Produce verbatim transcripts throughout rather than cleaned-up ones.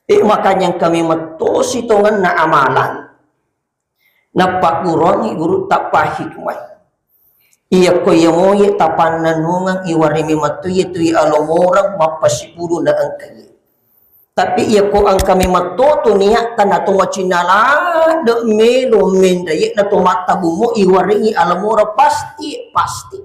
E, makanya engka memeng tosi tongenna amalang. Nappagguruangngi gurutta pahikmai. Iyakko iya moye tapannennungeng iwarimi mettu iye tui alomoreng mappasipuluna engka iye. Tapi iyakko engka memeng to tu niatta na to macinna ladde melo mendaye na to mattabummo iwarengngi alomoreng pasti, pasti.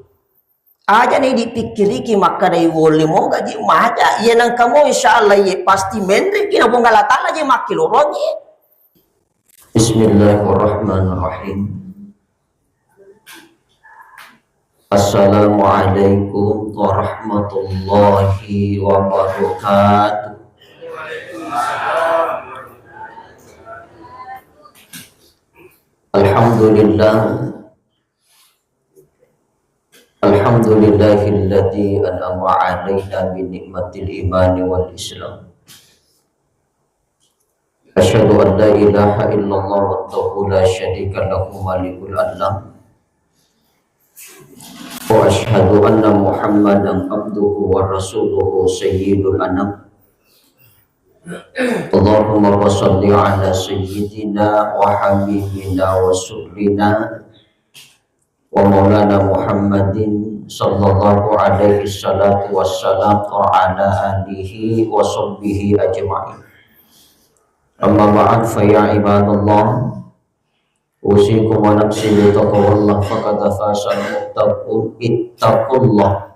Aja ni dipikkiriki makkadai wolle mo gaji maja. Iya nangka mo insya Allah iye pasti menreki na Puang Allah Ta'ala je makkilorongi. Bismillahirrahmanirrahim. Assalamualaikum warahmatullahi wabarakatuh. Alhamdulillah. Alhamdulillahilladzi an'ama 'alaina bi ni'matil imani wal islam. Asyhadu an la ilaha illallah wahdahu la syarika lahu malikul alam. Wa asyhadu anna Muhammadan abduhu wa rasuluhu sayyidul anam. Allahumma salli ala sayyidina wa habibina wa rasulina wa maulana Muhammadin sallallahu alaihi salatu wassalam wa ala alihi wa sahbihi ajma'in. Amma ba'd, fa ya ibadallah, usikum wa nafsi bi taqwallah, faqad fazal muttaqun. Ittaqullah.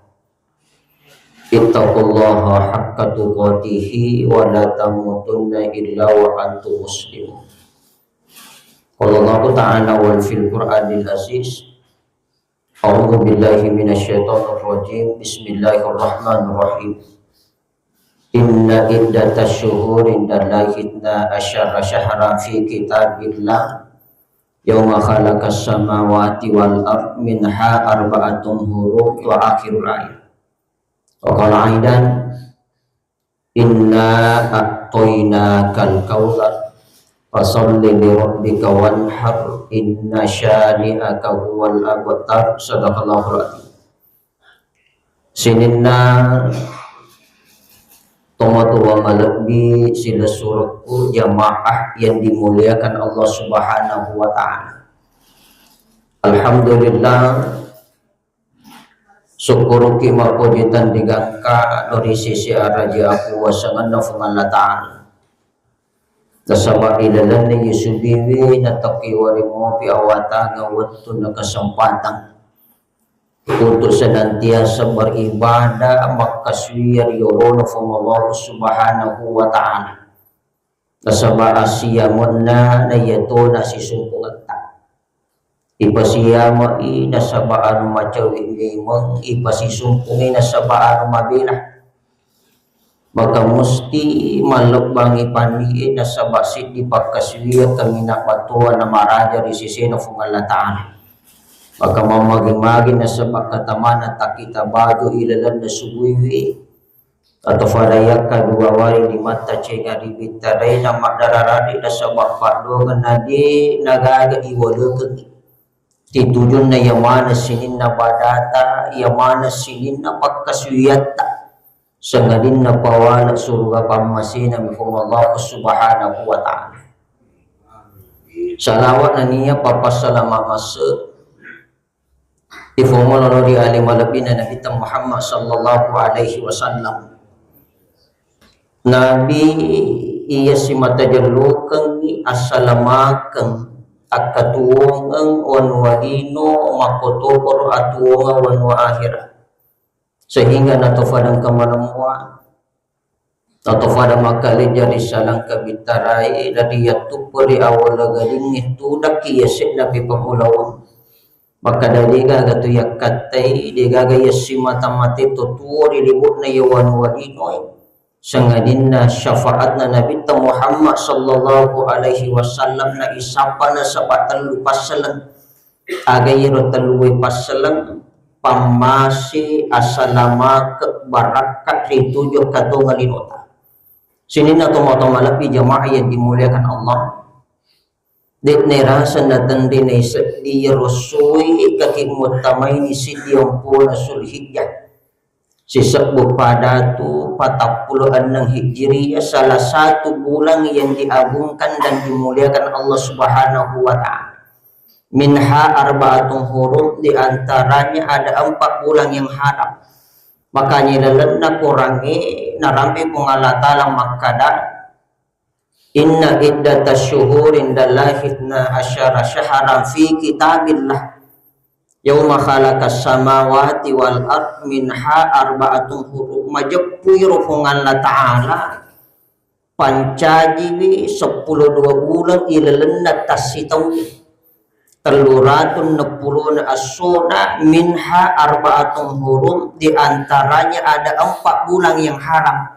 Ittaqullaha haqqa tuqatihi wa la tamutunna illa wa antum muslimun. Qala Allahu ta'ala wal fil Qur'anil Aziz. A'udzu billahi minasyaitonir rajim. Bismillahirrahmanirrahim. Inna iddatasy syuhuri indallahi itsna asyara syahran fi kitabillah yauma khalaqas samawati wal ard minha arba'atun hurum wa akhirul ayat. Wa qala aidan, inna a'tainakal kautsar, fasalli li rabbika wanhar, inna syani'aka huwal abtar. Sadaqallahul adzim. Sininna tomatoa malebbi silessurekku jamaah yang dimuliakan Allah Subhanahu wa Ta'ala. Alhamdulillah, sukkuruki mappoji tenri gangka ri sisi araja akuasangenna Puang Allah Ta'ala. Nasaba ilalenna iyasugiwi natakkiwari mopi awatangeng wettu na kesempatan untuk senantiasa beribadah makkasuwiyang ri yolona Puang Allah Subhanahu wa Ta'ala. Nasaba asiyamenna na iyatona sisumpungetta. Ipasiyamai nasaba anu macawe memeng, ipasisumpungi nasaba anu mabela. Maka musti mallebbangi pannie nasaba siddi pakkasuwiyang kaminang matoa na maraja ri sesena Puang Allah Ta'ala. Maka mammagi-magi nasaba katamana takkita baju ilalenna subuiwi. Atau fadayakka dua wari limatta cenga ri bittaraina maddararari nasaba paddongeng na de nagaga iwalekengngi. Titujunna iya maneng sininna badata, iya maneng sininna pakkasuwiatta, sangadinna pawala suruga pammasena mi Puang Allah Subhanahu wa Ta'ala. Salawat nennia papassalama masse ri Puang Allah ri ale malebbina Nabitta Muhammad sallallahu alaihi wasallam. Nabi iya simata jellokengngi assalamakeng akkatuwongeng wanua lino makkotoparo atuwongeng wanua akhera. Sehingga natofadang kamanemua, natofada makkalejja ri salangka bittarae, nariyattuppo ri awala galingnge tudakki yase'na pi pamulaweng. Makkada degaga tu yakkattai, degaga yassimata mate to tuo ri libu'na iya wanua linoe. Sangadinna syafaatna Nabitta Muhammad sallallahu alaihi wasallam na isappa nasaba tellu passaleng. Aga iyaro tellue passaleng? Pammase, asalamake, barakka ri tuju katongeng linota. Sininna tomatoa malebbi jamaah yang dimuliakan Allah. De'na iraseng natenri naiseddi iyaro essoe kaki muttamaini siddi ompona Zulhijjah. Sisebbu pada tu patappulo enneng Hijriyah, salah satu bulan yang diagungkan dan dimuliakan Allah Subhanahu wa Ta'ala. Minha arba'atun hurum, di antaranya ada empat bulan yang haram. Makanya lalenna Qurangnge narampe Puang Allah Ta'ala makkada, "Inna iddatasyuhuri indallahi itsna asyara syahran fi kitabillah, yauma khalaqas samawati wal ard minha arba'atun hurum." Majeppu iro Puang Allah Ta'ala pancajiwi seppulo dua bulan ilalenna tassitaung. Telluratung neppulona essona, minha arba'atun hurum, di antaranya ada empat bulan yang haram.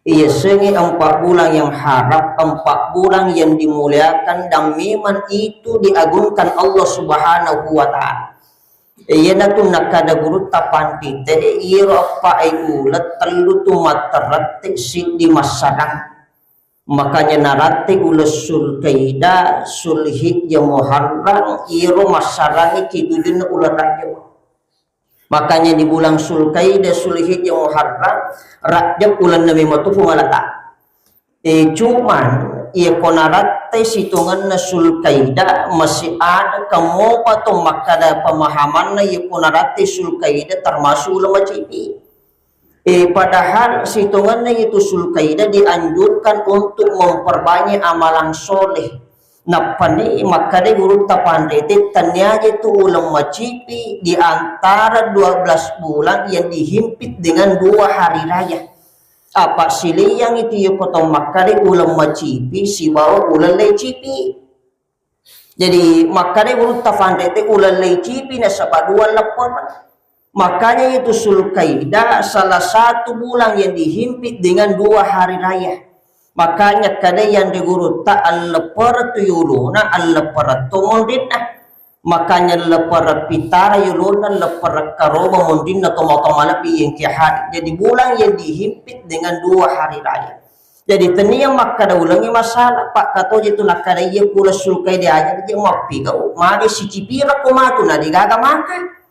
Iyasengnge empat bulan yang haram, empat bulan yang dimuliakan dan memang itu diagungkan Allah Subhanahu wa Ta'ala. Iyanatu nakkada gurutta panrite, iyaro eppa e uleng tellu tu matterette, siddi massarang. Makanya naratte uleng Sulkaidah, Sulhijjah, Muharram, iyaro massarangnge ki tujunna uleng Rajab. Makanya di bulan Sulkaidah, Sulhijjah, Muharram, Rajab ulenna memang tu Puang Allah Ta'ala. Eh, cuman, iya ko naratte sitongenna Sulkaidah, masih ada kamopa to makkada pemahamanna iya ko naratte Sulkaidah termasuk uleng macipi. Eh, padahal sitongenna itu Sulkaidah dianjurkan untuk memperbanyak amalan soleh. Nappani makkada gurutta panrite, tenniaja tu uleng macipi di antara dua belas bulan yang dihimpit dengan dua hari raya. Apa sileang itu yoko to makkada uleng macipi sibawa uleng lecipi. Jadi makkada gurutta panrite uleng lecipi nasaba dua lepper. Makanya itu Sulkaidah salah satu bulan yang dihimpit dengan dua hari raya. Makanya kada yang di gurutta alleppere tu yolona, alleppere tu monrinna. Makanya leppere pitara yolona, leppere karoba monrinna, tomatoa malebbi yang kia hari. Jadi bulan yang dihimpit dengan dua hari raya. Jadi tennia makkada ulengnge masalah, Pak, katoje tu nakkada iya pula Sulkaidah aja je mappigau, mage sicipira ko matu na degaga maka.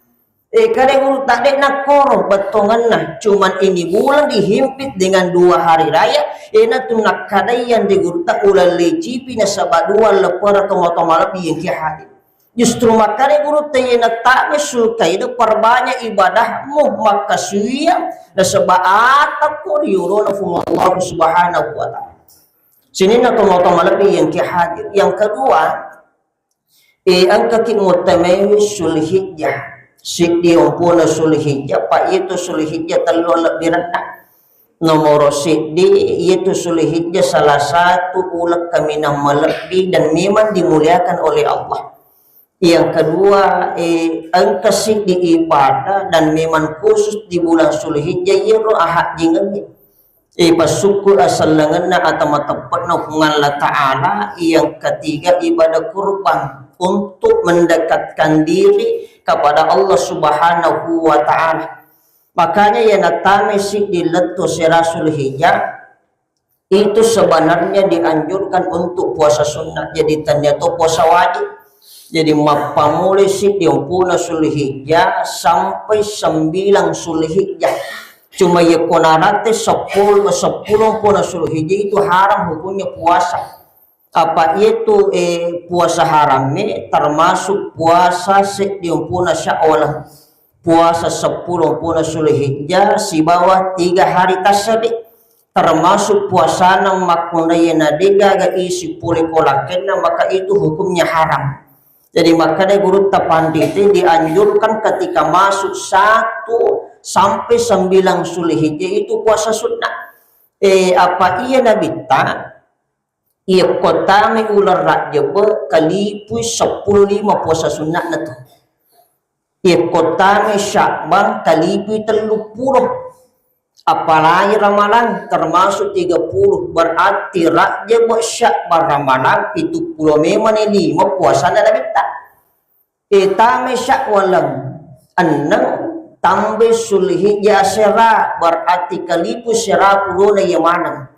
Eh, kada gurutta de nakkoro bettongenna, cuman ini bulan dihimpit dengan dua hari raya, ena tu nakkada yang di gurutta uleng lecipi nasaba dua leppere tomatoa malebbi yang kia hadir. Justru makkada gurutta, iya nattama Sulkaidah, perbanyak ibadahmu, makkasuwiyang nasaba atakko ri yolona Puang Allah Subhanahu wa Ta'ala. Sininna tomatoa malebbi yang kia hadir. Yang kedua, eh, engkaki muttamewi Sulhijjah. Siddi ompona Sulhijjah, pa itu Sulhijjah tellu lebbi rendah. Nomoro siddi, iyatu Sulhijjah salah satu uleng kaminang malebbi dan memang dimuliakan oleh Allah. Yang kedua, eh, engka siddi ibadah dan memang khusus di bulan Sulhijjah, iyaro ahajjingengnge. Eh, pasukku asellengenna atau mateppe'na Puang Allah Ta'ala. Yang ketiga, ibadah kurban untuk mendekatkan diri kepada Allah Subhanahu wa Ta'ala. Makanya, iya nattama siddi lettu sera Sulhijjah, itu sebenarnya dianjurkan untuk puasa sunnah. Jadi, tennia to puasa wajib. Jadi, mappamulai siddi ompona Sulhijjah sampai sembilan Sulhijjah. Cuma iya ko naratte seppulo, seppulo ompona Sulhijjah itu haram hukumnya puasa. Apa itu, eh, puasa haramme termasuk puasa seddi ompona Syawal, puasa seppulo ompona Sulhijjah, sibawa tiga hari tasyrik, termasuk puasana makkunraiye na degaga isi pole ko lakkenna, maka itu hukumnya haram. Jadi makkada gurutta pandite dianjurkan ketika masuk satu sampai sembilan Sulhijjah itu puasa sunnah. Eh, apa iya Nabitta? Iyakko tamai uleng Rajjebe, kalipui seppulo lima puasa sunna'na tu. Iyakko tamai Sya'ban, kalipui telluppulo. Apalagi Ramalang, termasuk tiga puluh. Berarti Rajjebe, Sya'ban, Ramalang, pitu pulo memang ni lima puasana Nabitta. Eh, tamai Syawal enneng, tambai Sulhijjah sera, berarti kalipu sera pulona iya maneng.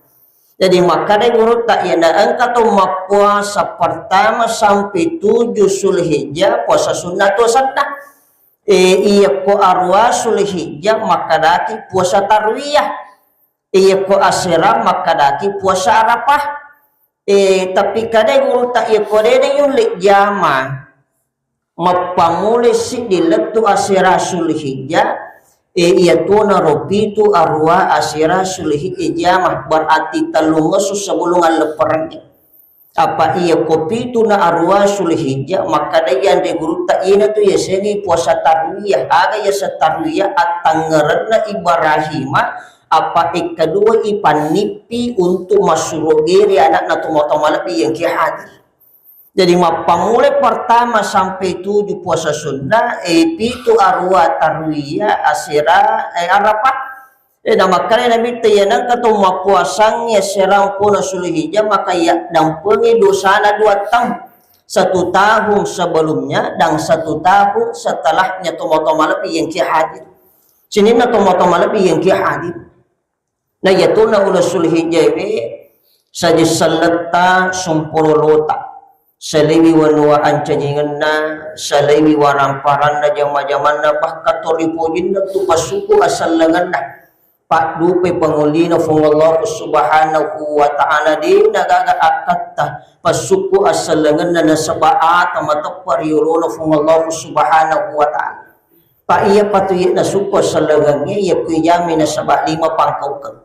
Jadi makkadai gurutta, iya na engka to mappuasa pertama sampai tujuh Sulhijjah, puasa sunnah to senna. E, iyakko aruwa Sulhijjah makkedaki puasa tarwiyah. Iyakko asera makkedaki puasa Arafah. E, tapi kadai gurutta iyakko dede yulle jama, mappamulai siddi lettu asera Sulhijjah, e, iyatonaro pitu aruwa asera Sulhijjah jama, berarti tellungesso sebelum allepperengnge. Apa iyakko pitu na aruwa Sulhijjah, makkedai anre gurutta, iyanatu yasengnge puasa tarwiyah. Aga yaseng tarwiyah? Attangngerenna Ibrahima, apa ekkedua ipannippi untuk massuroge ri anakna tomatoa malebbi iyengke hadir. Jadi mappamulai pertama sampai tujuh puasa sunnah, eh, pitu aruwa tarwiyah, asera, eh, Arafah. Eh, namakkeda Nabitta, iya nengka to mappuasangngi asera mpona Sulhijjah, maka yaddampengi dosana dua tang, satu tahun sebelumnya dan satu tahun setelahnya, tomatoa malebbi iyengke hadir. Sininna tomatoa malebbi iyengke hadir. Na iyatona uleng Sulhijjaewe, saje selletta sumpulolota, salewi wanua ancajingenna, salewi waramparanna, jama-jamanna, bahkan to ripojinna tu passuku asellengenna. Paddupai pangolina Fuang Allah Subhanahu wa Ta'ala, de nagaga akkatta passuku asellengenna nasaba ata mateppa ri yolona Fuang Allah Subhanahu wa Ta'ala. Pa iya patu iya nasukku asellengengnge, iya kui jami nasaba lima pangkaukeng.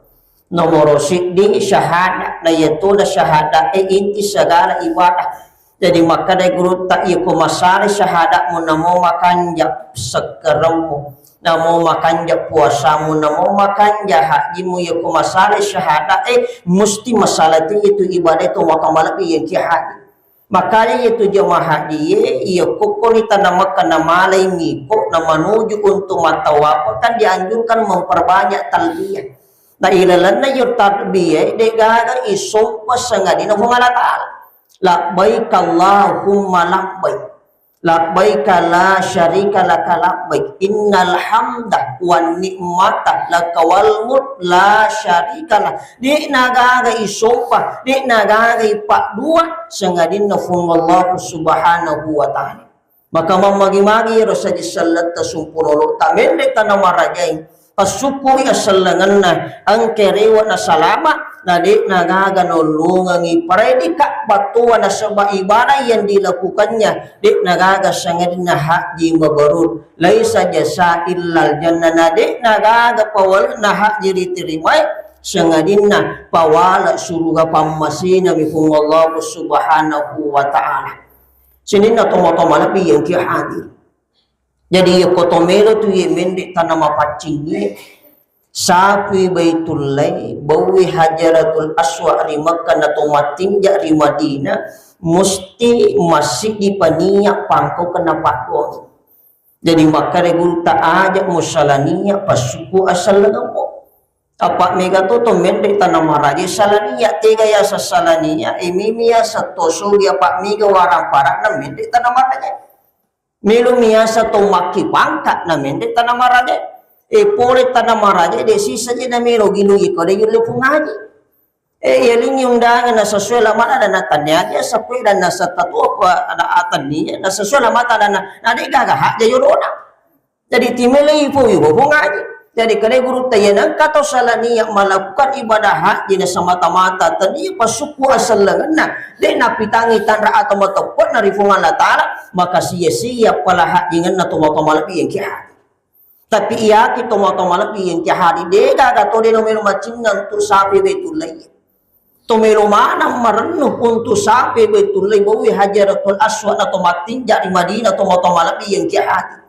Nomoro siddi syahada, na iyatona syahada e inti segala ibadah. Jadi makkeda gurutta, iyako masala syahadamu, namo makanja sekkeremmu, namo makanja puasamu, namo makanja hajimu, iyako masala syahada e, musti masala tu itu ibadah itu maka malebbi iyengke haji. Makanya itu jemaah haji e, iya kokkoni tanah Mekah namalai miko na menuju untuk matawafa, kan dianjurkan memperbanyak talbiyah. Na ilalenna iyo talbiyah e, degaga isompa sangadina Puang Allah Ta'ala. Labbaik Allahumma labbaik. Labbaik la syarika laka labbaik. Innal hamda wan ni'mata laka wal mulk la syarika lak. De'na gaga isompa, de'na gaga ipaddua sangadinna Fuang Allah Subhanahu wa Ta'ala. Maka mammagi-magi ro saji selletta sumpulolota, menre tana marajai. Passukkuri asellengenna, engka rewe na salama, na de'na gaga naollongengi parai di Ka'bah toa nasaba ibadah yang dilakukannya, de'na gaga sangadinna haji mabrur, laisa jasa illal jannah, na de'na gaga pawalena haji riterimai, sangadinna pawale suruga pammasena mi Puang Allah Subhanahu wa Ta'ala. Sininna tomatoa malebbi yang ki hadir. Jadi, iyako to melo tu iye menre tana mapaccingngi, sapui Baitullai, baui Hajaratul Aswad ri Makkah, na to mattinja ri Madinah, musti massiddi paniya pangkau kena paddoang. Jadi, makkeda gurutta, aja musalaniya passuku asallengemmu. Apa mega to, to menre tana maraja salaniya, tega yaseng salaniya, e, mimi yaseng to sogi, apa mega warang parakna menre tana maraja. Melo miasa to makki pangkat na menre tana maraja. E, pole tana maraja de sisa je na melo gilu iko de yulle pungaji. E, yalingi undangan na sesuai lamana dan na tania aja sapue dan na satatua apa ada atania na sesuai lamata dan na, na de gaga hak ja yolona. Jadi timelei po yubo pungaji. Jadi kene gurutta, iya nengka to salaniya melakukan ibadah haji na semata-mata tania passuku asallengenna, de napitangi tanra atau mateppe'na ri Puang Allah Ta'ala, maka sia-sia pala hajingenna to maka malebbi yang ki hadir. Tapi iyaki to maka malebbi yang ki hadir, de gaga to de no melo macinna untuk sapi Baitullai. To melo maneng marennu untuk sapi Baitullai, baui Hajaratul Aswad na to mattinja ri Madinah to maka malebbi yang ki hadir.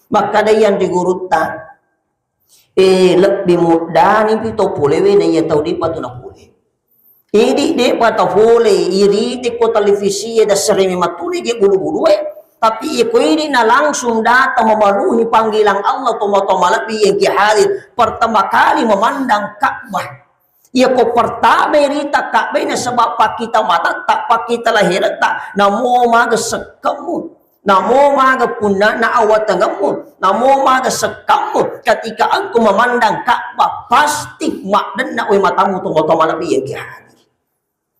Makkeda yang di gurutta, e, lebbi muddani pi to polewe na iya tau depa tu na pole. Idi depa tau pole, irite ko televisi e dasare memang tuli je bulu-bulu e. Tapi iko idi na langsung datang memenuhi panggilan Allah to maka malebbi yang ki hadir. Pertama kali memandang Ka'bah. Iyako pertama rita Ka'bah nasaba pakkita matatta, pakkita lahiretta, namo maga sekkemmu, namo maga punnana awatengemmu, namo maga sekkammu. Ketika engkau memandang Ka'bah, pasti maddenna we matamu to maka malebbi yang ki hadir.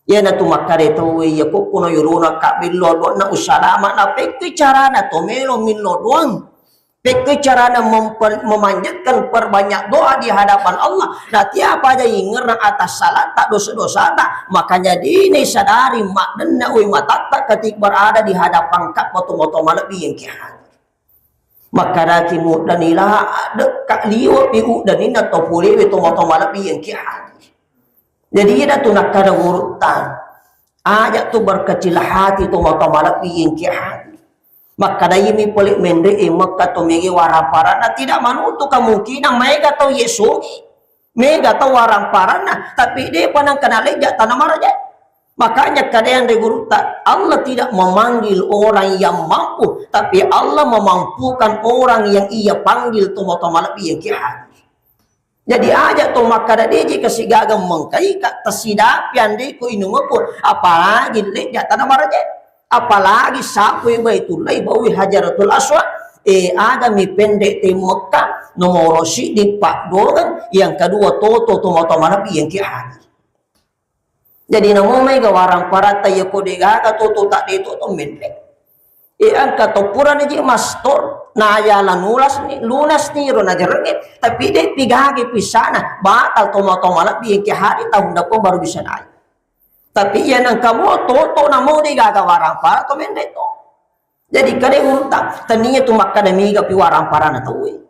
Iyanatu makkeda tauwe, iyako kono yolona Ka'bah illo doanna usalama, na pekkui carana to melo millo doang. Pekkoi carana memper-, memanjatkan, perbanyak doa di hadapan Allah. Nah, tiapa aja ingerang atas salata, dosa-dosata, makanya dini sadari maddenna ui matatta ketika berada di hadapan Ka'bah, tomatoa malebbi yang ki hadir. Makkedaki muddani la, dekka liwe pi uddaninna to pulewe tomatoa malebbi yang ki hadir. Jadi, iyana tu nakkada gurutta, aja tu berkecil hati tomatoa malebbi yang ki hadir. Makkada iyami pole menre e Mekka to mege waramparanna, tidak menutup kemungkinan maega tau ye sogi. Mega tau waramparanna, tapi depa nengka nalejja tana maraja. Makanya kada yang gurutta, Allah tidak memanggil orang yang mampu, tapi Allah memampukan orang yang ia panggil tomatoa malebbi yang ki hadir. Jadi aja to makkada deje kasi gaga mengkaika tasidapi andeko inungeko, apalagi lejja tana maraja, apalagi sapui Baitullah, baui Hajaratul Aswad, e agami pendek te Mekka, nomoro siddi paddogang, yang kedua toto tomatoa malebbi yang ki hadir. Jadi namo mega waramparatta yako degaga toto tak de toto menre. E engka to purani je mastor, nayala nulas ni, lunas ni ro najarengnge, tapi de pigage pisana, batal tomatoa malebbi yang ki hadir tahun depan baru bisa naik. Tapi iya nengka mo toto namo degaga warampara to menre to. Jadi kada gurutta, tania tu makkada mega pi waramparana tauwe.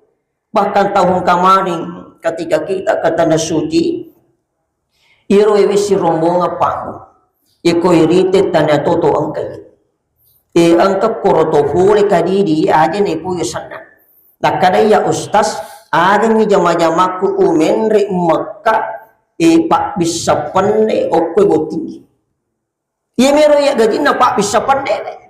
Bahkan tahun kemarin ketika kita ke Tanah Suci, iro ewe si rombongan pagu, iko irite tania toto engka. E engka koro to pole kadidi aja ne puyo senna. Nakkada iya ustaz, agangi jama-jamaku umenre Mekka, e pabbissa penne okko botting. Iyamiro iya gajinna pabbissa penne.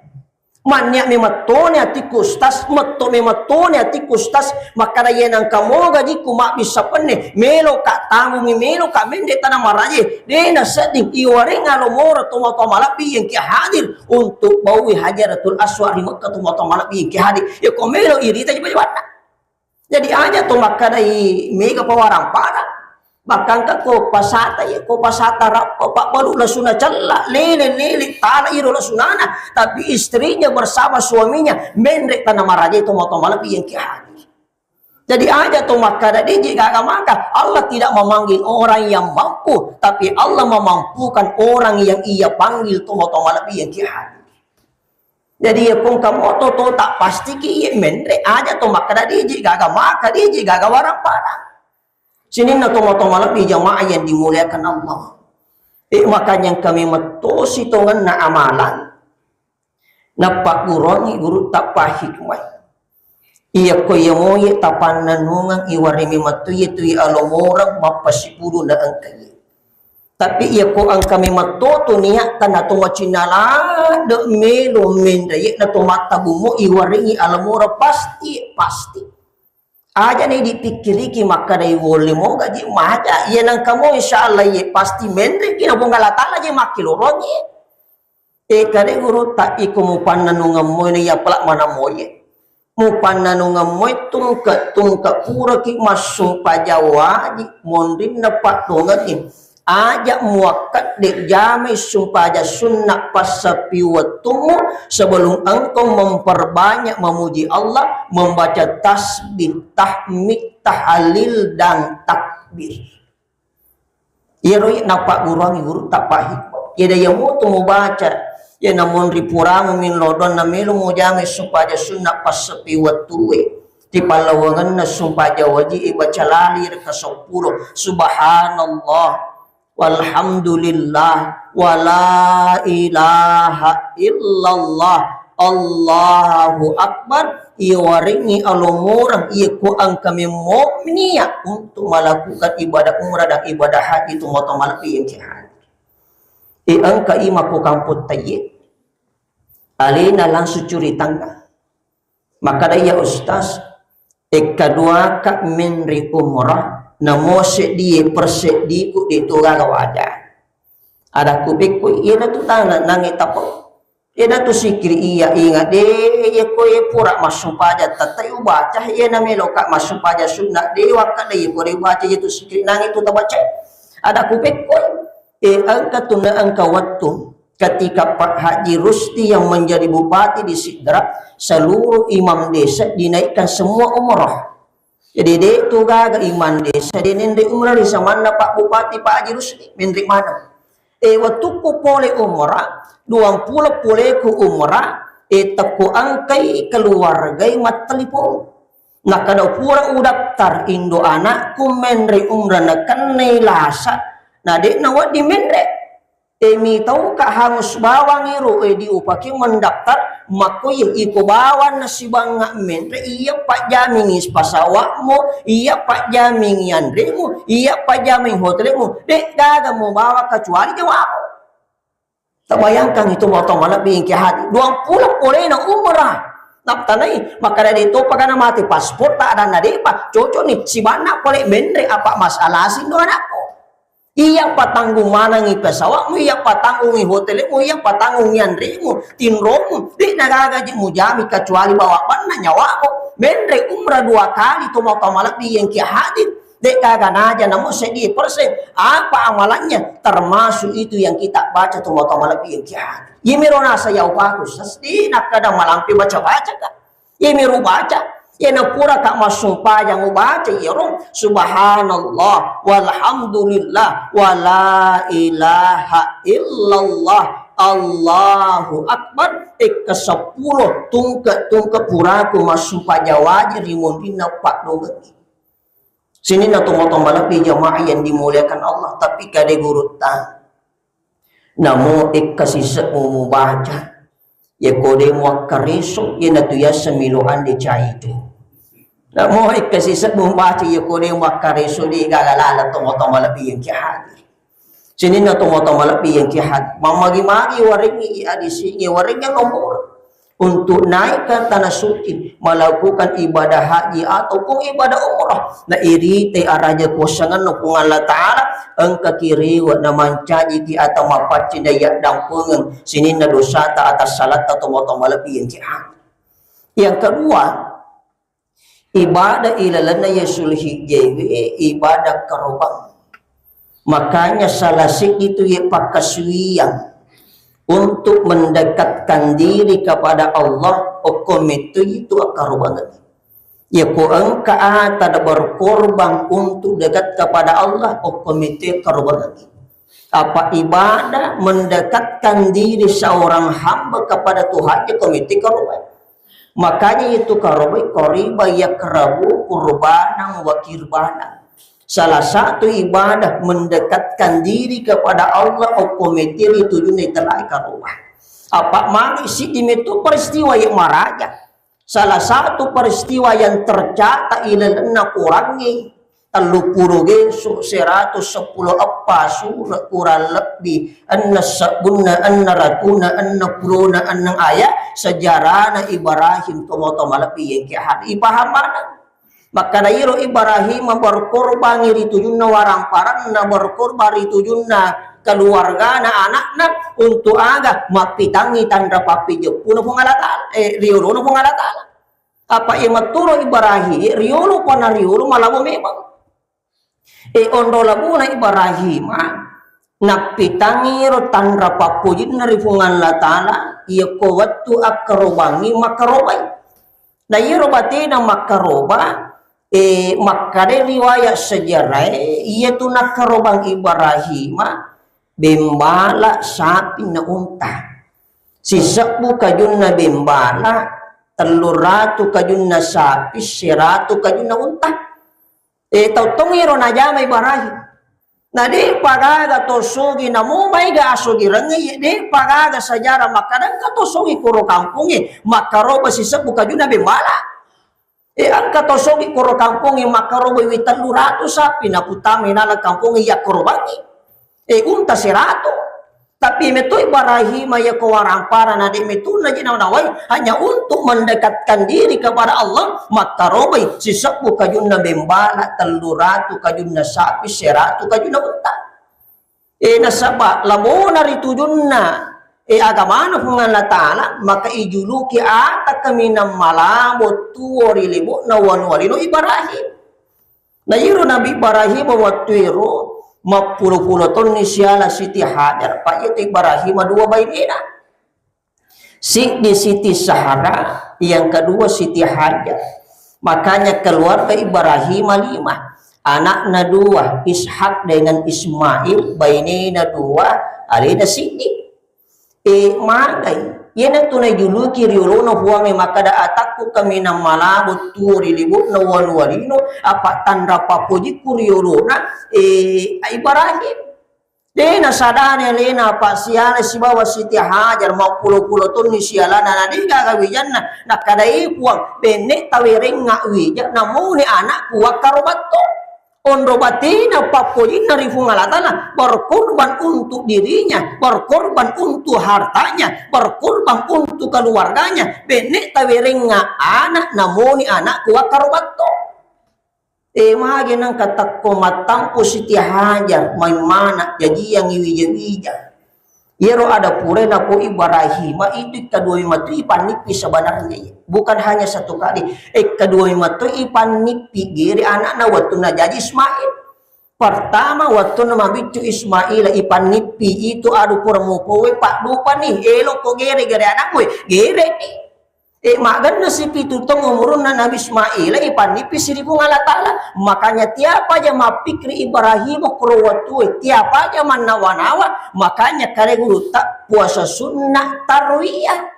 Mannia memettone atikku ustaz, metto memettone atikku ustaz, makkada iya nangka mo gajiku mabbissa penne, melo ka tangungi, melo ka menre tana maraje, de nasedding iwareng alomora tomatoa malebbi yang ki hadir untuk baui Hajaratul Aswad ri Mekka tomatoa malebbi yang ki hadir. Yako melo irita je bajawanna. Jadi aja to makkadai mega pa warampara. Bahkan ka ko pasata, ya ko pasata rappa, pabbalu lasuna cella, lele-lele tala iro lasunana, tapi istrinya bersama suaminya menre tana maraja tomatoa malebbi yang ki hadir. Jadi aja to makkada deje gaga maka Allah tidak memanggil orang yang mampu, tapi Allah memampukan orang yang ia panggil tomatoa malebbi yang ki hadir. Jadi ya kong kamu to to tak pasti ki ye menre aja to makkada deje gaga maka deje gaga warampara. Sininna tomatoa malebbi jamaah yang dimuliakan Allah. Eh, makanya kami metosi tongenna amalan. Nappagguruangngi guru tappa hikmah. Iya ko iya moye tapannanungeng iwarimi mettu iya tu alomoreng mappasipuluna engka iya. Tapi iya ko engkami metto tu niatta na to macinna ladde melo menre na to mattabumo iwarengi alomoreng pasti, pasti. Aja ni dipikkiriki makkadai wolle moga ji maja. Iya nangka mo insyaallah iye pasti menreki na Puang Allah Taala je makkelorongi. E kade guru tak iko mupannanungeng moe na iya pelak mana moye. Mupannanungeng moe tungke-tungke puraki massumpajang waji monrinna paddongengi. Aja muakkedde jamai sumpaja sunna passapi wettummu sebelum engkau memperbanyak memuji Allah, membaca tasbih, tahmid, tahlil, dan takbir. Iyaro napagguruangi guru tappa hikmah. Iyada iya mutu mubaca, iya namonri puramu min lodonna melo mujamai sumpaja sunna passapi wettue. Ripallawangenna sumpaja waji ibaca lali reka seppulo. Subhanallah. Walhamdulillah, wala ilaha illallah, Allahu Akbar. Iwarengi alomoreng iya ko engka memmo niat untuk melakukan ibadah umrah dan ibadah haji itu moto malepi yang hadir. E engka imako kampung tayye. Alena langsung curi tangga. Makkada iya ustaz, ekkaduaka menri umrah, namo seddie perseddiku de to gaga waja. Adakku pekko iyana tu tana nange tapo. Iyana tu sikri iya ingat de, iya ko iya pura massumpaja tatai ubaca, iyana meloka massumpaja sunna de wakkada iya ko de ubaca iya tu sikri nange tu tabaca. Adakku pekko, e engka tu na engka wettu. Ketika Pak Haji Rusdi yang menjadi bupati di Sidrap, seluruh imam desa dinaikkan semua umrah. Jadi, de' tu gaga imam desa de' nenre umrah ri samanna Pak Bupati, Pak Haji Rusdi, menre maneng. E, wettukku pole umrah, duampulo poleku umrah, e, tekku engkai keluargai mattelepon. Nakkeda pura udaftar indo anakku menre umrah nakennai lasa, na de' nawedding menre. E, mitauka hangus bawang ero, e, diupaki mendaftar, makkoye iko bawang nasibangnga menre, iya pajjamingi pesawatmu, iya pajjamingi anremu, iya pajjamingi hotelmu, de' gaga mubawa kecuali nyawamu. Tabayangkan itu, motong malebbi engki hadir. Duampulo polena umrah. Naptanai, makkeda de' topa kana mate paspor, tak ada na de'pa, cocok ni, sibanna pole menre apa masalah sindo anakku. Iya patanggung manengi pesawatmu, iya patanggungi hotelmu, iya patanggungi anremu, tinromu. De' nagaga je mujami kecuali bawa banna nyawamu. Menre umrah dua kali to motong malebbi engki hadir. De' gaga naja namo seddi persen. Apa amalannya? Termasuk itu yang kita baca to motong malebbi engki hadir. Yemiro nasa yaupaku sesti nakkeda malampe baca-baca ka. Iyami rubaca, iyana puraka massumpajang ubaca iyaro, subhanallah, walhamdulillah, wala ilaha illallah, Allahu akbar, ekka seppulo tungke-tungke puraku massumpajang wajib ri munrinna paddogengngi. Sininna tomatoa malebbi jamaah yang dimuliakan Allah, tapi kade gurutta. Namo ekka sisebbu mubaca, yako de muakkareso, iyanatu yaseng milo ande caitu. Namo ekka sisebbu mubaca, yako de muakkareso, de gaga laleng tomatoa malebbi yang ki hadir. Sininna tomatoa malebbi yang ki hadir. Mammagi-magi warengngi adisingi, warengngi nomor. Untuk naik ke tanah suci, melakukan ibadah haji ataupun ibadah umrah. Na irite araja kuasangenna Puang Allah Ta'ala, engka ki rewe na mancajiki atau mapaccing daya dampengeng sininna dosata atas salatta tomatoa malebbi yang ki hadir. Yang kedua, ibadah ilalenna ye Sulhijjae ibadah karobang. Makanya salah seddi tu ye pakkasuwiang untuk mendekatkan diri kepada Allah, okko metto itu akkarobangeng. Yako engka ata berkorban untuk dekat kepada Allah, okko metto akkarobangeng. Apa ibadah mendekatkan diri seorang hamba kepada Tuhan, yako metto karobang. Makanya itu karobai, qariba yakrabu qurbanan wa kirbanan. Salah satu ibadah mendekatkan diri kepada Allah, okko metto ri tujunna itelai karoba. Apa magi siddi metto peristiwa yang maraja. Salah satu peristiwa yang tercatat ilalenna Qurangnge, telluppulo gesu, seratus seppulo eppa sura kurang lebbi, enneng sebbunna, enneng ratuna, enneng pulona, enneng ayat, sejarana Ibrahim tomatoa malebbi yang ki hadir. Ipaham maneng. Makkeda iro Ibrahim berkorban ri tujunna waramparanna, berkorban ri tujunna keluargana, anakna, untuk aga? Mappitangngi tanra pappejeppuna Puang Allah Ta'ala, eh, riolona Puang Allah Ta'ala. Apa iya mattoro Ibrahim, riolo pana riolo malabo memang. E, onro labona Ibrahima, nappitangngi ro tanra pappojinna ri Puang Allah Ta'ala, iyako wettu akkarobangngi makkarobai. Na iyaro batena makkaroba, e, makkadai riwayat sejarae, iyatu nakkarobang Ibrahima, bembala sapi na unta. Sisebbu kajunna bembala, telluratu kajunna sapi, seratu kajunna unta. E, tau tongi ro najama Ibrahim. Na de'pa gaga to sogi, namo maega asogi rengnge, de'pa gaga sejarah makkadangka to sogi koro kampongnge, makkaroba sisebbu kajunna bembala. E, engka to sogi koro kampongnge makkaroba wi telluratu sapi, naputama nala kampongnge yakkorobangngi. E, unta seratu. Tapi metto Ibrahim yako warampara na de metto na je nawai, hanya untuk mendekatkan diri kepada Allah, makkarobai sisebbu kajunna bembala, telluratu kajunna sapi, seratu kajunna unta. E, nasaba labona ri tujunna, e, agamana Puang Allah Ta'ala, maka ijuluki ata kaminang malabo tuo ri lebo'na wanua lino Ibrahim. Na iyaro Nabi Ibrahim wettu ero, Mappulo-pulo tonni siala Siti Hajar, pa iya tu Ibrahim dua bainena. Siddi Siti Zahra, yang kedua Siti Hajar. Makanya keluarga Ibrahim lima. Anakna dua, Ishak dengan Ismail, bainena dua, alena siddi. E, magai. Iyanatu najuluki riolona Puangnge makkada, "Atakku kaminang malabo tuo ri libu'na wanuwa lino, apa tanra pappojikku riolona, e, Ibrahim." De nasadani alena apa siala sibawa Siti Hajar, mappulo-pulo tonni sialana, na de gaga wijanna. Nakkadai Puang, "Benne tawerengnga wija, namuni anakku wakkaro batto." Onro batena pappojinna ri Puang Allah Ta'ala, berkorban untuk dirinya, berkorban untuk hartanya, berkorban untuk keluarganya. Benne tawerengnga anak, namuni anakku wakkaro batto. E, magi nengka tekko mattampu Siti Hajar, main mana, jajiangngi wija-wija. Iyaro ada pura nako Ibrahim itu ikka dua matu ipannippi sebenarnya. Bukan hanya satu kali, ikka dua matu ipannippi gere anakna wattunna jaji Ismail. Pertama, wattunna mabiccu Ismail ipannippi itu, adu pura mupowe paddupani, elokko gere-gere anakmu, gere ni. E, maggenna sipitu taung umurunna Nabi Ismail, ipannippi siri Puang Allah Ta'ala. Makanya tiapa aja mappikri Ibrahim koro wattue, tiapa aja mannawa-nawa, makanya kare gurutta puasa sunnah tarwiyah.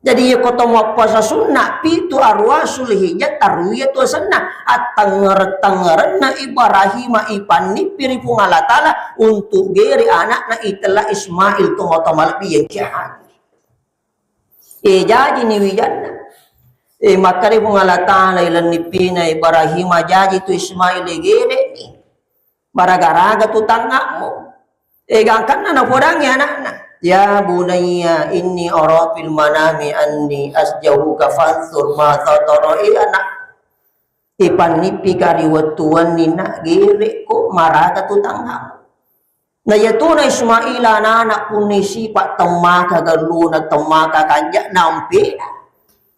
Jadi, iya ko to mappuasa sunnah, pitu aruwa Zulhijjah tarwiyah tu asenna, attangngereng-tangngerenna Ibrahim ipannippi ri Puang Allah Ta'ala untuk gere anakna itella Ismail, to matoa malebbi yang kia hadir. E, jajini wijanna. E, makkeda Puang Allah Ta'ala, ilennippina Ibrahim, jaji tu Ismail, gereni. Maraga-raga tu tangnga'mu. E, gangkanna napodangngi anakna. "Ya bunayya inni ara fil manami anni asjahuka fanzur madza tara." E, anak. Ipannippika ri wettu wenni, nak, gerekko maraga tu tangnga'mu. Na iyatuna Ismaila anana punni sipa temmaka galluna, temmaka kanja'na, ampena.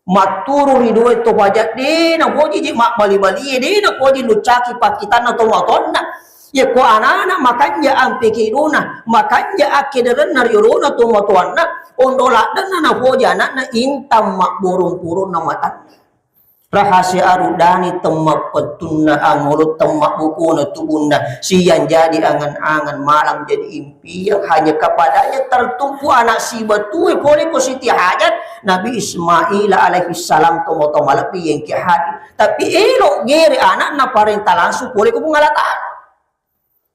Matturu ri dua to paja, de napoji je mabbali-balie, de napoji luccaki pakkitanna tomatoanna. Yekko anana makanja ampe kedona, makanja akkederenna ri olona tomatoanna, onro laddenna napoji anakna intang mabborong-boronna matanna. Rahasia aruddani temmappettunna angolo, temmabbukona tubunna, siang jadi angan-angan, malam jadi impiang, hanya kepadanya tertumpu anak sibatue pole ko Siti Hajar, Nabi Ismail alaihi salam, tomatoa malebbi yang ki hadir. Tapi elo gere anakna parenta langsung pole ko Puang Allah Ta'ala.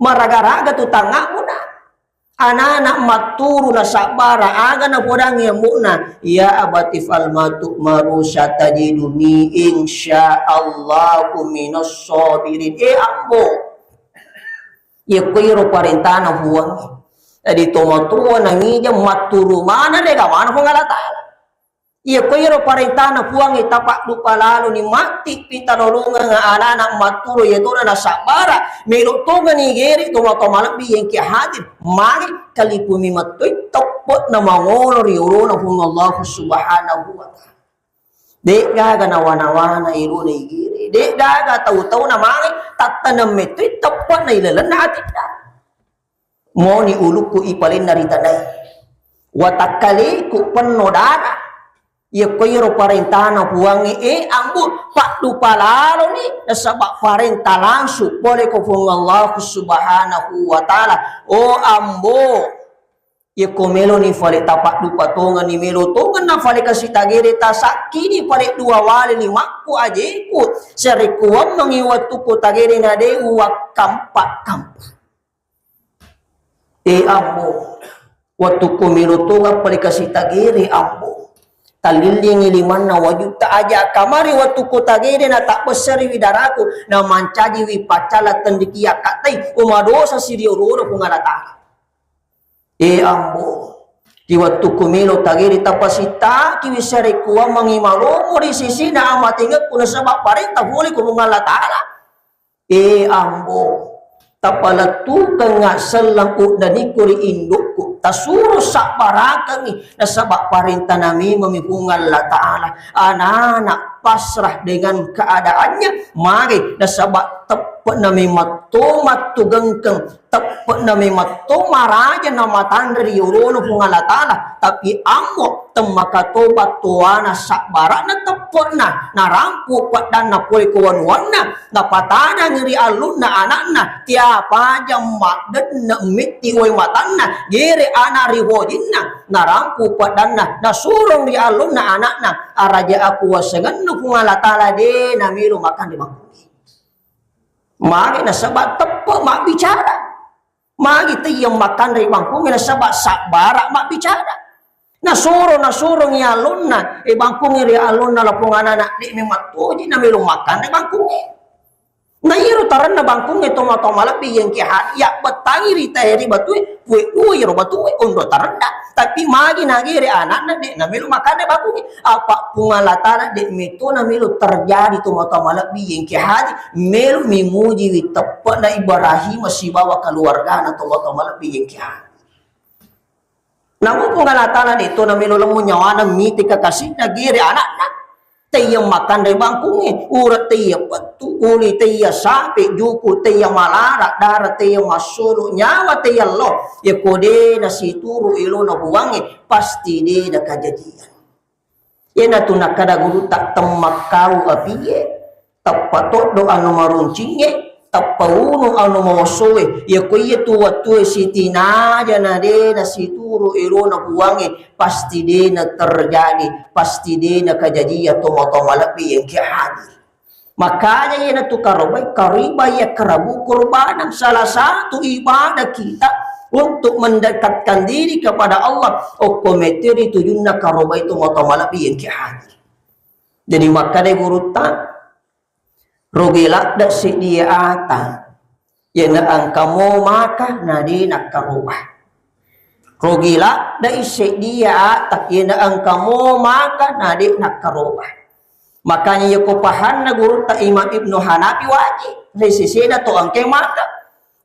Maraga-raga tu tangnga'mu na. Anana matturu nasabbara, aga napodangngi ambo'na, "Ya abati fal ma tu'maru satajiduni insya Allahu minas sabirin." E ambo, yekko iro parentana Puangnge. Jadi tomatoa namijang matturu maneng, de gaga maneng Puang Allah Ta'ala. Iyako iyaro parentana Puangnge tapaddupa laloni, matti pitalolongeng anana matturu, iyatona nasabbara, melo tongeng igere tomatoa malebbi yang ki hadir, magi kalipumi mattoi teppe'na mangolo ri olona Puang Allah Subhanahu wa Ta'ala. De'gaga nawa-nawana irona igere, de'gaga tau-tauna magi tattaneng mettoi teppe'na ilalenna atinna. Moni ulukku ipalenna ri tanae. Watakkaleku penno dara. Iyako iyaro parentana Puangnge, e ambo, paddupa laloni, nasaba parenta langsung pole ko Puang Allah Subhanahu wa Ta'ala. O ambo, iyako meloni fale tapaddupa tongeng ni, melo tongeng na fale kasi tagere, tasakkini fale dua wale limakku ajeku, sarekkuammengi wettukku tagere na de uwakkampa-kampa. E ambo, wettukku melo tongeng pale kasi tagere ambo. Talillingi limanna wajutta aja kamari wettukku tagere na tabbessariwi daraku, na mancajiwi paccala tenrikia kattai, umadosa siriorona Puang Allah Ta'ala. E ambo, di wettukku melo tagere tapasittakiwi sarekkuammengi malomo ri sisina amatingekku nasaba parenta pole ko Puang Allah Ta'ala. E ambo, tapalettukengnga selleng uddanikku ri indukku, Tasuro sabbarakengngi, nasaba parentana memang mi Puang Allah Ta'ala. Anak-anak pasrah dengan keadaannya, magi nasaba teppe'na memang to mattugengkeng, teppe'na memang to maraja na matanre ri yolona Puang Allah Ta'ala. Tapi ambo temmakatoba toana sabbara'na teppe'na, narampu peddanna pole ko wanuanna, napatanang ri allunna anakna, tiapajang maddenne mitti wai matanna, gere ana ri hojinna, narampu peddanna, nasurong ri allunna anakna, araja aku wasengennu Puang Allah Ta'ala de namelo makanre bangkungnge. Magi nasaba teppe mabbicara. Magi teyya makanre bangkungnge nasaba sabbara mabbicara. Nasuro, nasurong i allunna, e bangkungnge ri allunna lapong anana, de memang toji namelo makanre bangkungnge. Na iyaro taranna bangkungnge tomatoa malebbi yengke hadi, yabbettangi ri tae ri batue, pue dua iyaro batue, onro taranna. Tapi magi nagere anakna, de namelo makanre bangkungnge. Apa Puang Allah Ta'ala de meto namelo terjadi tomatoa malebbi yengke hadi, melo mimuji wi teppe'na Ibrahim sibawa keluargana tomatoa malebbi yengke hadi. Namu Puang Allah Ta'ala de to namelo lemmu nyawana mite kekasihna gere anakna. Teyya makanre bangkungnge, ura teyya pettu, uli teyya sape, juku teyya malara, dara teyya massolo, nyawa teyya lo. Yako de nasituru elona Puangnge, pasti de nakajajian. Iyanatu nakkada gurutta, temmakkau apie, teppa toddo anu maruncingnge, teppa unu anu mawassoe. Iyako iyatu wattue sitinaja na de nasituru elona Puangnge, pasti de na terjadi, pasti de na kajajia tomatoa malebbi yengke hadir. Makanya iyanatu karobai, kariba iya karabu kurbanang, salah satu ibadah kita untuk mendekatkan diri kepada Allah. Okko meteri tujunna karobai tomatoa malebbi yengke hadir. Jadi makkadai gurutta, rogi ladde seddi ata, iyana engka mo maka na de nakkaroba. Rogi ladde seddi ata, iyana engka mo maka na de nakkaroba. Makanya yako pahanna gurutta Imam Ibnu Hanafi wajib ri sesena to engka maka.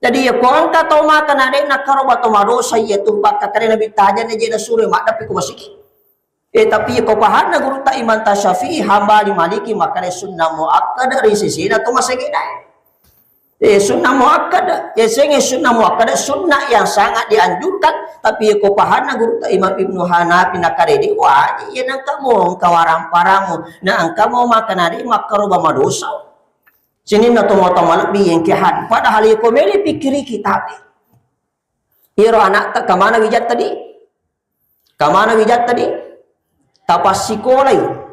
Jadi yako engka to maka na de nakkaroba to madosa iyatu, bakka kare Nabi tajana je nasuro maddepi ko masigi. Eh, tapi ko pahanna gurutta Imam Tasyafi'i, Hambali, Maliki, makkada sunnah muakkada ri sesena to masegena. Eh, sunnah muakkada. Ya, senge sunnah muakkada, sunnah yang sangat dianjurkan. Tapi ko pahanna gurutta Imam Ibnu Hanafi, nakadede wajib, ya, nangka mongka warang paramu, na engka mo makanade makkaroba madosa. Sininna tomatoa malebbi yengke hadir. Padahal ko mele pikkiri kitabe. Iyaro anakta kamana wijatta di? Kamana wijatta di? Tapassikolai.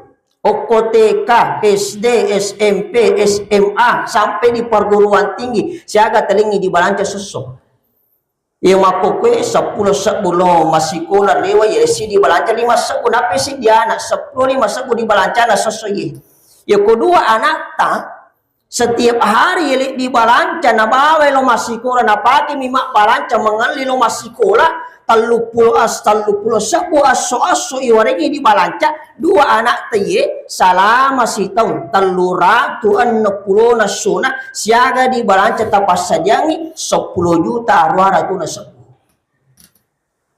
Okko T K, S D, S M P, S M A, sampai di perguruan tinggi. Siaga telingi dibalanca susso. Iya makkokkoe seppulo sebbu lo massikola rewa, iya si dibalanca lima sebbu, nappi si di anak seppulo lima sebbu dibalancana susso iye. Iya ko dua anakta, setiap hari yele dibalanca, nabawai lo massikola, napakemi mabbalanca mengelli lo massikola, telluppulo as-, telluppulo sebbu esso-esso iwarengi dibalanca, dua anak teye salama sitaung, telluratu enneng pulona essona, siaga dibalanca tapassadiangi seppulo juta aruwa ratuna sebbu.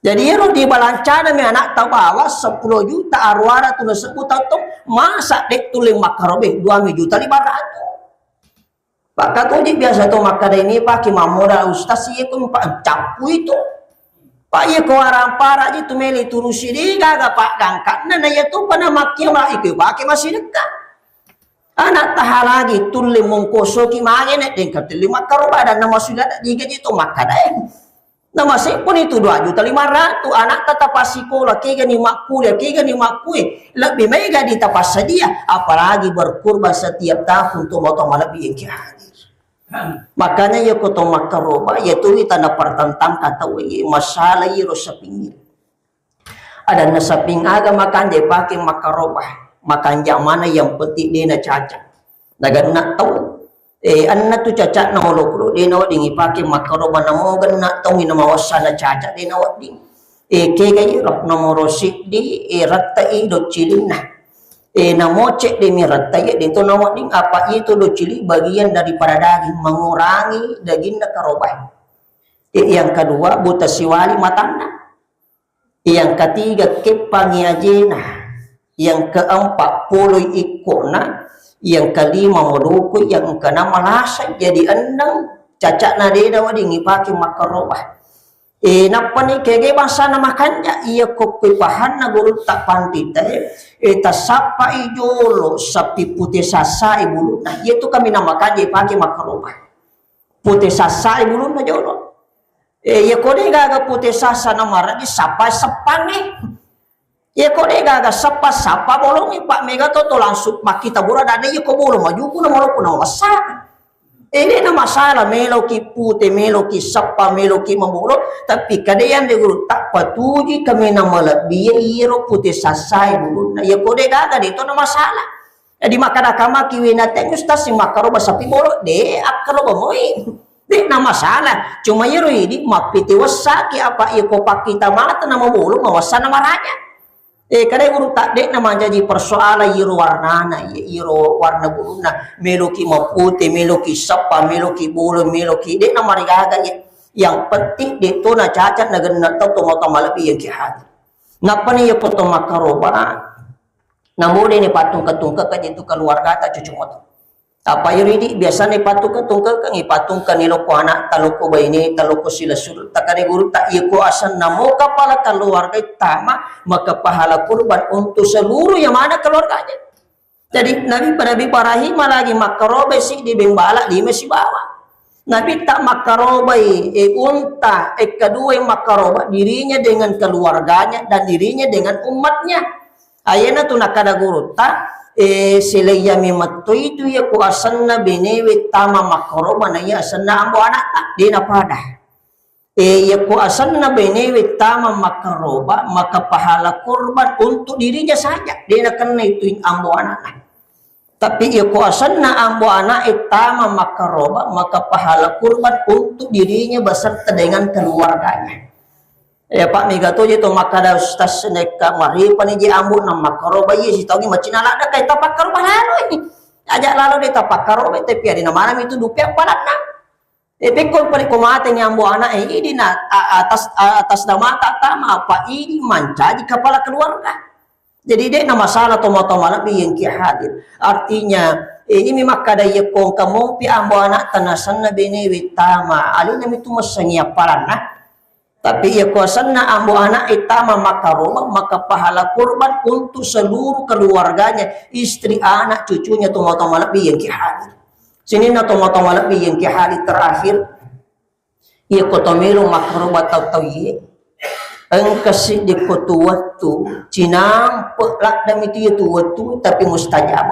Jadi, iyaro dibalancanami anakta bawang seppulo juta aruwa ratuna sebbu tauttung, masa de tulle makkarobe duami juta lima ratu. Pakkatoji biasa to makkada ini pake mammodal ustaz, iye ko empa cappu itu. Pak, iye ko arampara ji tu meli turusi de gaga paggangkanna, na iya tu pada makkiya iko pake massidekka. Anak tahalagi tulle mongkosoki mage ne, dengka tulle makkaroba dan nama sudah tak digaji to makkada. Namaseppuni tu dua juta lima ratu, anakta tapassikola, kegani makkulia, kegani makkue, lebbi maega ditapassadia, apalagi berkurban setiap tahun, tomatoa malebbi engke hadir. Makanya iya ko to makkaroba, iya tu tana pertentangka tau, iya masalah iro sapingngir. Adanna saping aga makanja pake makkaroba, makanja mana yang penting dena caca. Naganna tau. Eh, anna tu caca'na olokolo, de nawedding ipake makkaroba, namo genna tongi namawassa na caca, de nawedding. Eh, kega iro nomoro siddi, eh, rattai doccilinna. Eh, namo cedde mi rattai, de to nawedding, apa itu doccili bagian daripada daging, mengurangi daginna karoba. Eh, yang kedua, buta siwali matanna. Yang ketiga, keppangi ajena. Yang keempat, poloi ikkona. Yang kelima, modoko. Yang keenam, malasa. Jadi enneng, cacakna deda wedding ipake makkaroba. E, nappani kege bangsana makanja, iya kokkoi pahanna gurutta panrita e, e, tasappai jolo sappi pute sassae bulunna. Iya tu kami namakanja ipake makkaroba. Pute sassae bulunna jolo. E, iya ko de gaga pute sassa namaraji sappai seppangnge. Iya ko de gaga sappa-sappa bolongnge, Pak, mega to, to langsung makkita bura dana iya ko bolong majuku na walaupun na wasa. E, de na masalah meloki pute, meloki sappa, meloki mabolo, tapi kade yang de guru tak patuji kami na malebbi iyaro pute sassae bulunna. Iya ko de gaga de to na masalah. Jadi makkada kamaki winateng ustaz si makkaroba sapi bolo, de akkaroba moi. De na masalah. Cuma iyaro idi mappiti wessaki apa iya ko pakkita mata na mabolo mawassa na maraja. E, kadai guru tak de na mancaji persoalan iro warnana, iro warna bulunna, meloki mapute, meloki sappa, meloki bolo, meloki de na marigaga ya. Yang penting de to na cacat na genna tau to mata malebbi yang ki hadir. Nappani iya ko to makkaroba. Namode ni patungke-tungke ka jentu keluarga ta cucu moto. Apa iri di biasana ipatungke-tungkekeng, ipatungkeni lokko anakta, lokko baineta, lokko silessuretta, kade gurutta, iyako asenna mo kapala keluarga tama, maka pahala kurban untuk seluruh yang mana keluarganya. Jadi Nabi, Nabi Ibrahim lagi makkarobai siddi beng bala lima sibawa. Nabi tak makkarobai e unta, e kedua yang makkaroba dirinya dengan keluarganya dan dirinya dengan umatnya. Ayana tu nakada gurutta, e, seleiyami mettoi tu iya ku asenna benewe tama makkaroba na iya asenna ambo anakta, de napada. E, iya ku asenna benewe tama makkaroba, maka pahala kurban untuk dirinya saja, de nakenna itu ambo anakna. Tapi iya ku asenna ambo anak e tama makkaroba, maka pahala kurban untuk dirinya beserta dengan keluarganya. Ya, Pak, mega to je to makkada ustaz, nekka maripani je ambo na makkaroba, iya sitaungi macina ladda kai tapakkaroba lalo ini. Aja lalo de tapakkaroba, tapi ada na mana itu dupe apalanna. E, pekko pale ko mate ni ambo anak e, idi na a- atas a- atas damata tama apa idi mancaji kepala keluarga. Jadi de na masalah to mata malebbi yang ki hadir. Artinya ini makkada iya ko engka mopi ambo anak tanasenna benewe tama, alena mitu messengi apalanna. Tapi iya kuasanna ambo anak e tama makkaroba, maka pahala kurban untuk seluruh keluarganya, istri, anak, cucunya, tomatoa malebbi yang ki hadir. Sininna tomatoa malebbi yang ki hadir terakhir, iya ko to melo makkaroba tau-tau iye. Engka siddi ko tu wettu, cinampe ladda mitu iya tu wettu, tapi mustajab.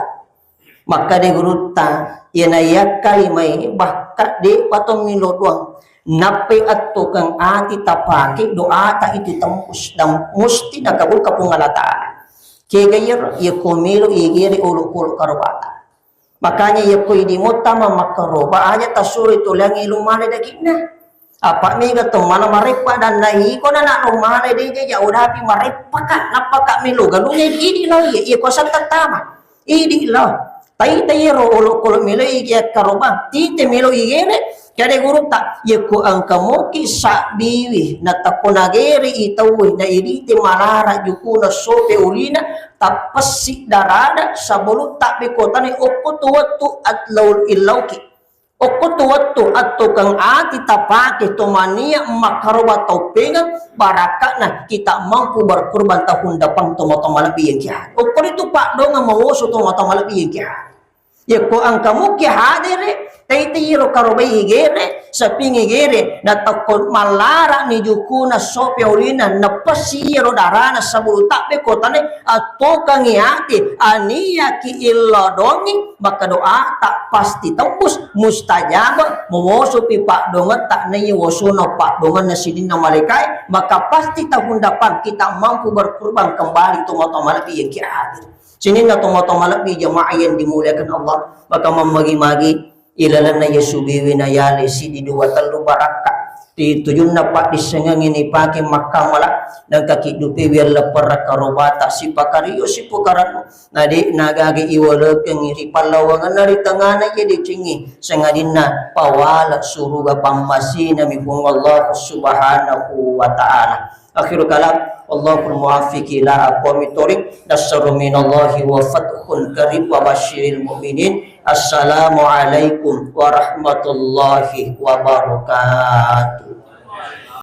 Makkeda gurutta, iyana yakkalimai bakka de'pa to melo doang. Nappai attokeng ati tapake doata itu tembus dan musti nakabulka Puang Allah Ta'ala. Kega iyaro, iya ko melo igere olokolo karobata. Makanya iya ko idi mottama makkaroba aja tasuro itu liangi lumale daginna. Apa mega to mana mareppa dan na iko na nak lumale de je jauh dapi mareppa ka, nappa ka melo galunge idi lo iya, iya ko satta tama. Idi lo. Taitai ro olokolo melo igi akkaroba. Tite melo igere. Kade gurutta, iya ko engka moki sabbiwi, na takko nagere i tauwe, na idite malara jukuna sope ulina, tappessi darada, sabolung tabbe kotane okko tu wettu atlaul illauki. Okko tu wettu attokeng ati tapake to mania makkaroba tauppengeng, barakakna kita mampu berkurban tahun depan tomatoa malebbi yang ki hadir. Okko ritu paddongeng mawoso tomatoa malebbi yang ki hadir. Yakko engka muki hadere, taitai ro karobai igere, sapingi gere, na tokko mallara ni jukuna sope ulina, nepessi ro darana sabulu tabbe kotane, attokangi ati, aniyaki illo dongi, maka doata pasti tembus, mustajab, mawosopi paddongetta, naiya wosona paddongenna sininna malaikae, maka pasti tahun depan kita mampu berkurban kembali tomatoa malebbi yang ki hadir. Sininna tomatoa malebbi jamaah yang dimuliakan Allah, maka mammagi-magi ilalenna iya subiwi na yale sidi dua tellu barakka. Ri tujunna paddissengengngi nipake makkamala, nengka kiddupewi lepperra karobata sipakario sipukarannu. Na de nagage iwalekengngi ri pallawangenna ri tengana iya decengngi, sangadinna pawala suruga pammasinami Puang Allah Subhanahu wa Ta'ala. Akhirul kalam. Wallahul muwaffiq ila aqwamit thoriq. Nasrun minallahi wa fathun qarib wa basyiril mu'minin. Assalamualaikum warahmatullahi wabarakatuh.